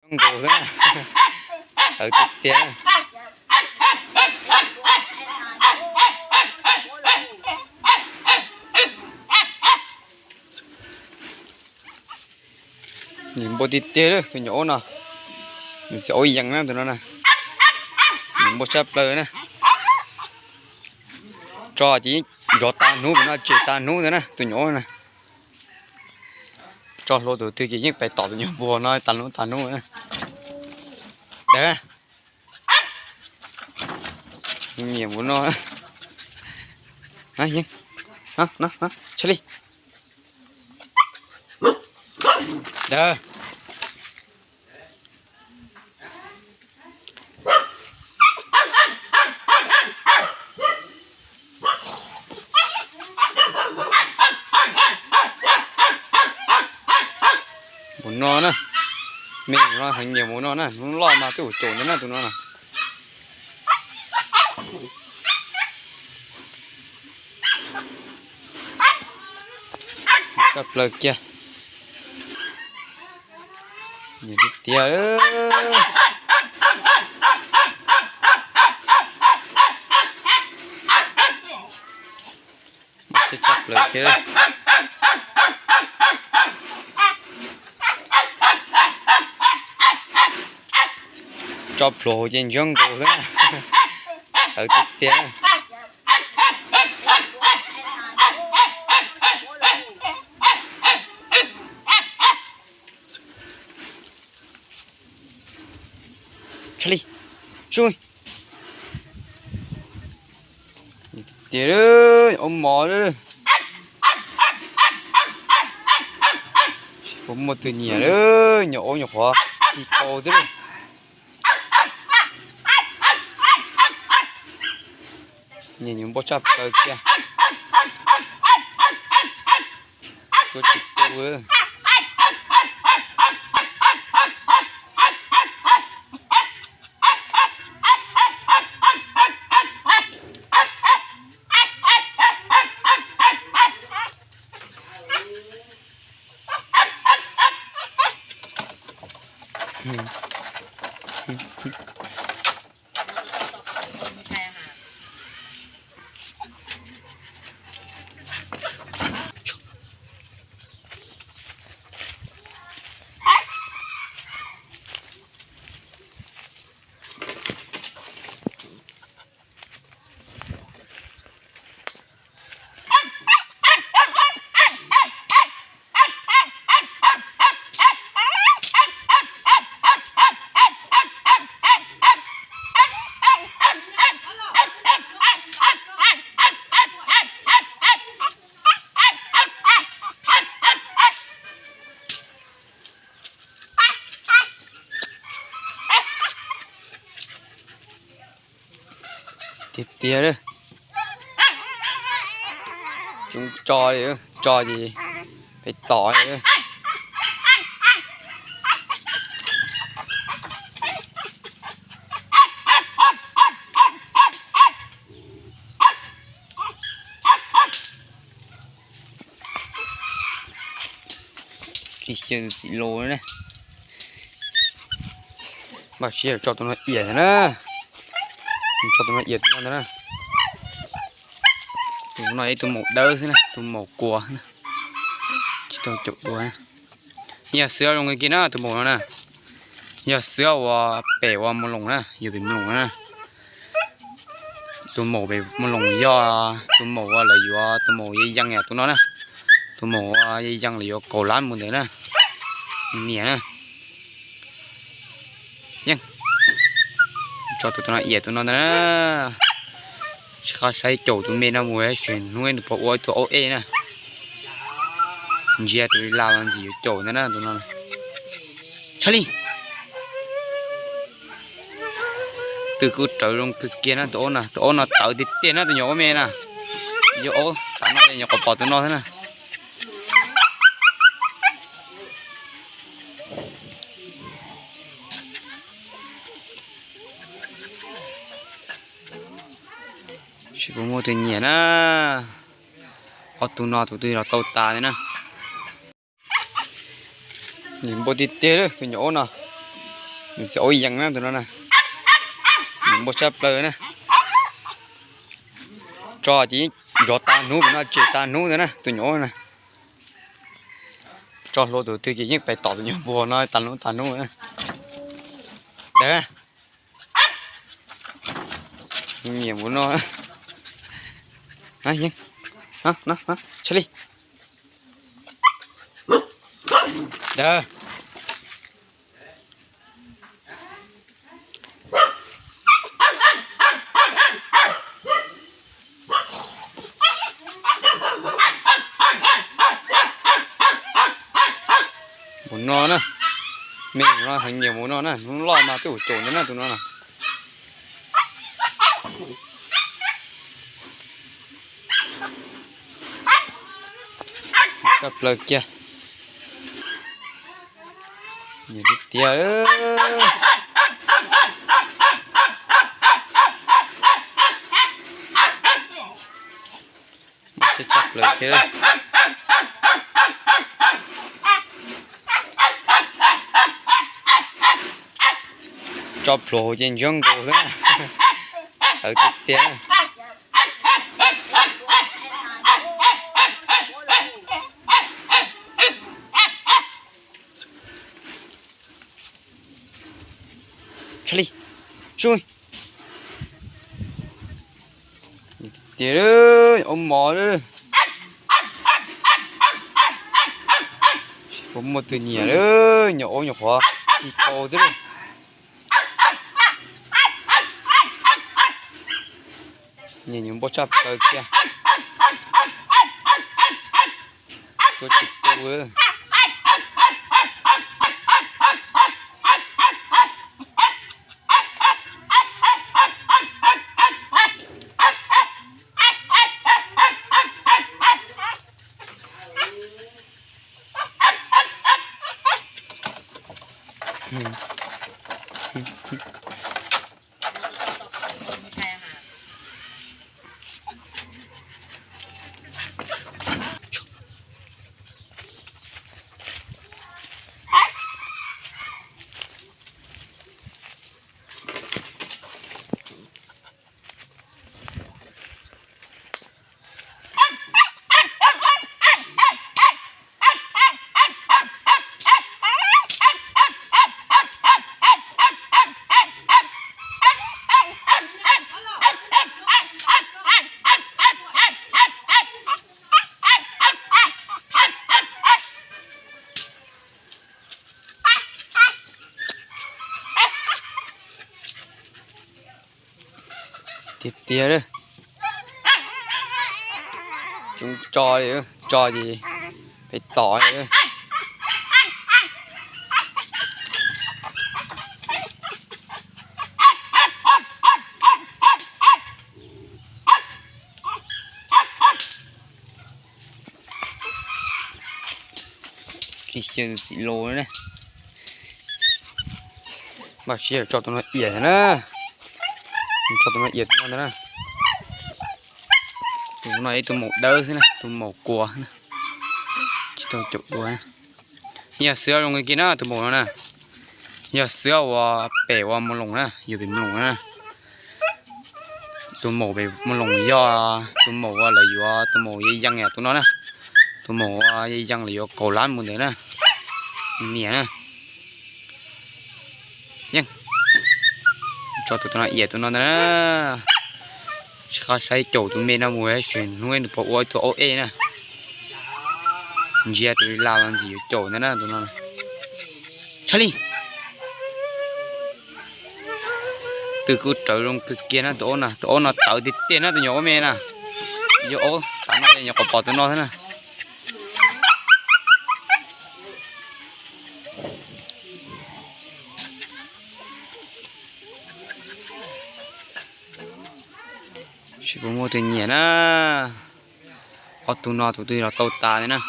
Nkaus xwb na. Tawv tiag tiag. Nws npau tiag tiag lawm tus nyuam aub no. Nws txiv aub yees na tus no na. Nws npau tshaj plaws na. Tso ces yeej zov tas hnub no, tsem tas hnub ntawd na tus nyuam aub na. Tso hlua tus twg ces yeej pais tom tus nyuam npua no tas hnub tas hnub na. Dawb. Nyiam mus no. Yeej, no, no, no, Charlie. Dawb. Mus no na. Me no heev nyiam mus no na, hnub loj mas twb ua caum ntawd na tus no na. Tshaj plaws kiag. Nyiam tiag tiag. Tshaj plaws thiab. Tso plhuav hauv ces ntsiab nkaus xwb na. Tawv tiag tiag. Charlie, sub. Tiag, aub mos. Puas muaj tus nyiam lawm, nyuam aub nyuam qhuav tig tau xwb. Nyiam nyuam npau tshaj plaws kiag. Tsuav tsis tu. Tiag tiag. Tso li, tso ces peb tom li. Xim los ne. Npaj siab tso tus no iam ntag na. Tso tus no iam tus no ntag na. Tus no ib tug maum dawb xwb na, tus maum kuas na. Tsis tau caum dua. Yog xwb zoo kiag na tus maum no na. Yog xwb uas pem uas Mus Loos na, yuav pem Mus Loos na. Tus maum pem Mus Loos yog tus maum uas lawv yuav tus maum yeej yeej tus no na. Tus maum uas yeej yeej lawv yuav kaum lab mus ntawd na. Niam na. Yeej. Tso tus no iam tus no ntag na. Tsis qab saib caum tus me no mus tseem hnub nws puas ua ib tug aub ej na. Ntsia tus li las los ntxim yuav caum ntag na tus no. Tshaj li. Twb kuj rawv zoo kawg kiag na tus aub na, tus aub no tawv tiag tiag na tus nyuam aub me na. Yog aub tav no nyuam qhuav pom tus no xwb na. Tsis puas muaj tus nyiam na. Ob tug no tus twg los tau tas li na. Nws npau tiag tiag lawm tus nyuam aub no. Txiv aub yees na tus no na. Nws npau tshaj plaws na. Tso ces yeej zov tas hnub, no tsem tas hnub ntawd na tus nyuam aub na. Tso hlua tus twg ces yeej pais tom tus nyuag npua no tas hnub tas hnub na. Nyiam mus no. Yeej, tshaj li. Dag. Mus no na. Me no heev nyiam mus no na, hnub loj mas twb ua caum ntawd na tus no na. Tshaj plaws kiag. Nyiam tiag tiag. Tshaj plaws kiag. Tso plhuav hauv ces ntseeb nkaus xwb na. Tawv tiag tiag. Tshaj li. Tiag, ub mov. Puas muaj tus nyiam lawm, nyuam aub nyuam qhuav tig tau xwb. Nyiam nyuam npau tshaj plaws kiag. Txua tsis tu lawm. Tiag tiag. Tso li, tso ces peb tom li. Tsis xyaw xim los na. Npaj siab tso tus no iam ntag na. Tso tus no iam tus no ntag na. Tus no ib tug maum dawb xwb na, tus maum kuas na. Tsis tau caum dua. Yog xwb zoo kiag na tus maum no na. Yog xwb uas pem uas Moos Loos na, yuav pem Moos Loos na. Tus maum pem Moos Loos yog tus maum uas lawv yuav, tus maum yaj yees yam tus no na. Tus maum yaj yees lawv yuav kaum lab mus ntawd na. Niam na. Yeej. Tso tus no iam tus no ntag na. Sib qab saib caum tus me no mus tseem hnub nws puas ua ib tug aub ej na. Ntsia tus li las los ntxim yuav caum ntag na tus no. Tshaj li. Twb kuj rawv zoo kawg kiag na tus aub na, tus aub no tawv tiag tiag na tus nyuam aub me na. Yog aub tav no nyuam qhuav pom tus no xwb na. Tsis pub muaj tus nyiam na. Ob tug no tus twg los tau tas li na.